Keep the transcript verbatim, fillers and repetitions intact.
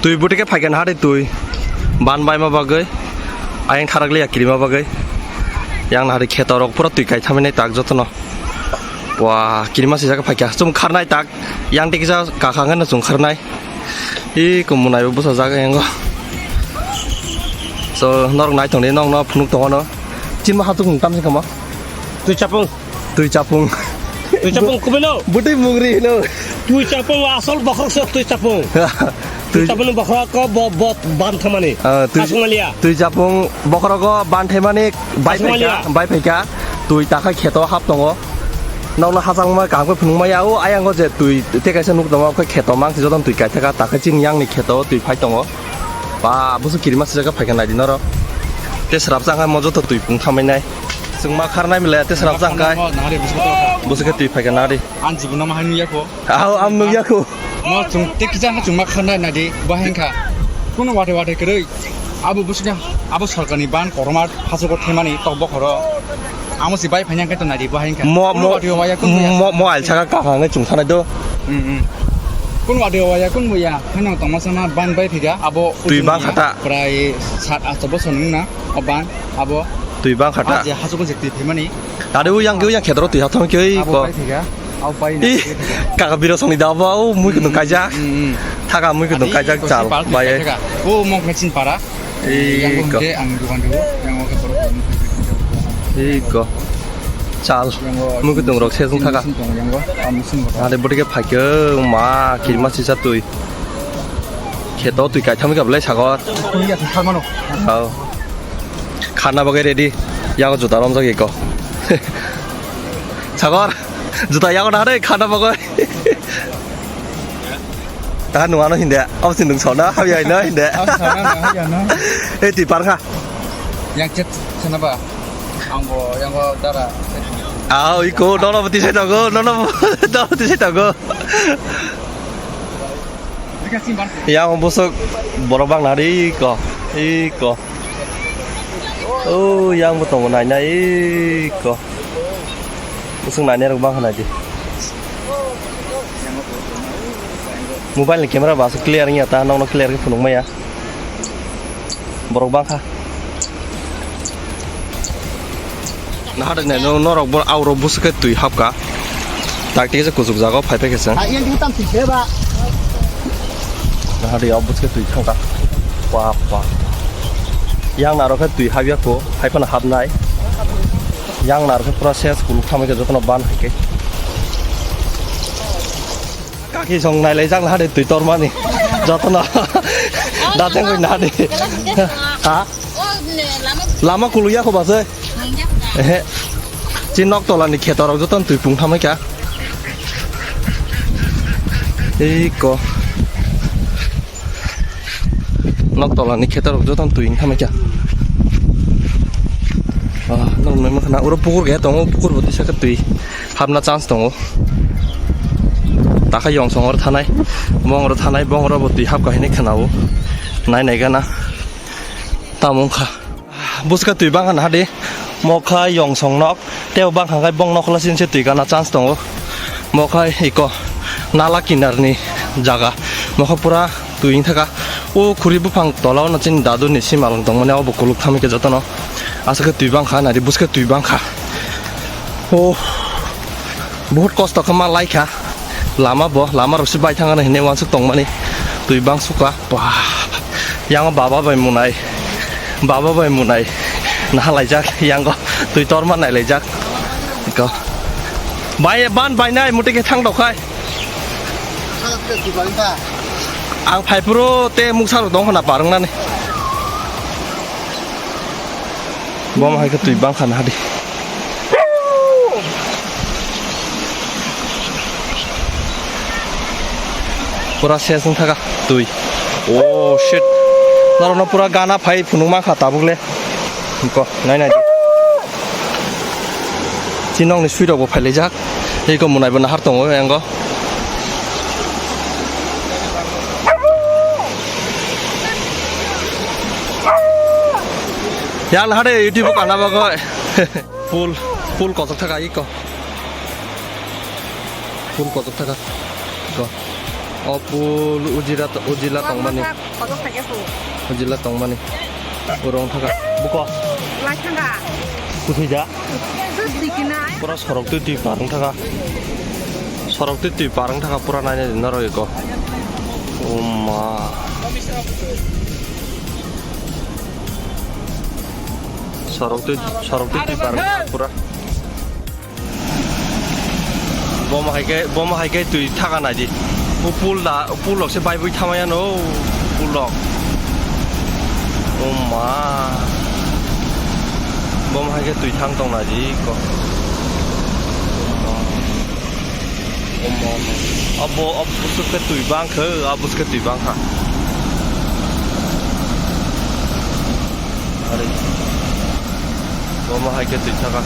Twi bwtwi khe phaikha naharwi twi. Ban baima bagwi. Ayang tharak liya kirima bagwi. Yang naharwi kheto rok pura twi kaithaminai tak jotono. Wa kirima sijak phaikha. Chum kharnai tak. Yang tikisa kakha hwnkheno chum kharnai. I kumunai bo bwsajak yango. So norok nai tongdi nokno phunuk tongo no. Chima hatuk tamsi kama. Twi chapung. Twi chapung. Twi chapung kubino. Bwtwi mungri hino. Twi chapung asol bokhok sok twi chapung. Twi Twi chapung bokhok ko bo bo ban thamani. Ah, twi, Asmaliya. Twi chapung bokhok ko ban thamani bai Asmaliya. Phaikha, bai phaikha. Twi takhai kheto hap tongo. Nokno hachangma kaham khe phunukma ya o ayango je twi tei kaisa nuk tongo khe kheto mang si jotono twi kaithaka takhai chini yangni kheto twi phai tongo. Ba, busu kirima sijak phaikha naidi noro. Te srap chang mo joto twi pung thamai nai. Chwngma kharnai mile te srap chang kai. Nari busu to. Busu khe twi phaikha nari. An jibono ma hanu yako. Aw, am nuk yako. Mo chung te kisa na chwngma kharnai naidi bahengkha. Kuno wate wate kwrwi. Abo busu khe abo sarkani ban korma hasuko themani tok bokhoro. Amo si bai phanyang khe to naidi bahengkha. Mo, Kuno mo, wate waya kuno ya. Mo, mo al saka kahang nai chung thanai do. Hmm, hmm. Kuno wate waya kuno ya. Hano tongma sama ban bai phiga abo Twi ujung bang ya. Khata. Prai sat asto bosor nung na. O ban, abo. Twi bang khata. Ah, je hasuko je twi phaimani. Tadi u yang, u yang khetro twi hathong khe oi Abo ko. Bai thiga. Abo bai na Ih, khe thiga. Kaka biro songni da ba u mui kudung kaijak. Hmm, hmm. Thaga mui kudung Adi kaijak ko chal. Sipal bai. Kaijak. O mok na chin para. Ih, Yang ko. Ke ang dukan dulu. Yang ko ke borok. Ih, ko. Chal. Yang ko Mui kudung rok sejong thaga. Sing tong yang ko. Am sing ko. Ade bodi ke phaikhe ma kirma sisa twi. Kheto twi kaitham khe belai sagor. Kuya thang mano. Hao. Khana bagwi ready. Yago juta romjak eko. Sagor, juta yago na re khana bagwi. Ta nuano hinde, abo sindung sona, habi ai no hinde. Abo sona no, habi ai no. Eh, twi parkha. Yang chet sana ba. Angbo, yang bo dara. Ah, iko, nono boti sai tongo, nono, nono boti sai tongo. Yang bosok borok bang nari iko, iko. Oh, yang bo tongo nai nai iko. Bosok nai nai rok bang nai di. Mobile ni camera ba aswk clear wngya ta, nokno clear khe phunuk maya. Borok bangkha. Nahadek nai no, norok bo auro busu khe twi hapka. Tak tei kisa kuchuk jago phai phai khe chwng. Nahadek o busu khe twi thangka. Wah, wah. Yang naro khe twi hapya kho, hai phano hapnai. Yang naro khe pura ses kuluk thamwi khe jotono ban hai khe. Kaki song nai lai jak na de twi tor mani. Jotono. Da teng koi na de. Ha? Lama kulu ya ko ba se. Ehe. Chi nok tola ni kheto rok joton twi pung thamai kha. Ei ko. Nok tola ni kheto rok joton twi wng thamai kha. Ah, nok nai ma khana oro pukur ge tongo, pukur bo tisa khe twi hapna chance tongo. Takha yong song oro thanai, bong oro thanai, bong oro bo twi hap kahini khana o. Nai nai gana. Tamo wngkha. Buska twi bangkha na hadi. Mokha yong song nok. Tei bo bangkha khai bong nokhola sin se twi gana chance tongo. Mokha iko nala kinar ni jaga. Mokha pura twi wng thaka. O khuri buphang tola o no chini dadu ni simalwng tongmani abo kuluk thamwi khe jotono. Aswk khe twi bangkha nadi buska twi bangkha. O. Buhut kosto khe ma lai kha. Lama bo, lama rok se bai thang ano hinwi uansuk tongmani. Twi bang suka. Bah. Yang baba bai munai. Baba bai munai. Naha laijak, yang go twi torma nai laijak. Go. Bai ban bai nai muti khe thang dokhai. Ang phai phuru te muksa rok dong hona parwng nani. Boma hai khe twi bangkha na hadi. Pura ses wng thaka twi. Oh shit. Norokno pura gana phai phunuk mankha tabuk le. Ko nai nai. Chinokni sui rok bo phai laijak. Eko munai bo nahar tongo yango. Yang nahar de YouTube kana bagoi. Full, full kochok thaka iko. Full kochok thaka. Iko. O pul ujila, ujila tongmani. Ujila tongmani. Urong thaka. Buko. Lai thanga. Kuthai da? Pura sorok twi twi parwng thaka. Sorok twi twi parwng thaka pura naina di norok eko. Oma. Sorok twi, sorok twi twi parwng thaka pura. Bomo hai khe, bomo hai khe twi thaka nai di. O pul da, o pul rok se bai bui thama yano, o pul rok. O ma. Bomo hai khe twi thang tong nai di ko. O ma. O ma, o ma. Abo, abo bwswk khe twi bang khe, abo bwswk khe twi bang kha. Ari. Bomo hai khe twi thaka.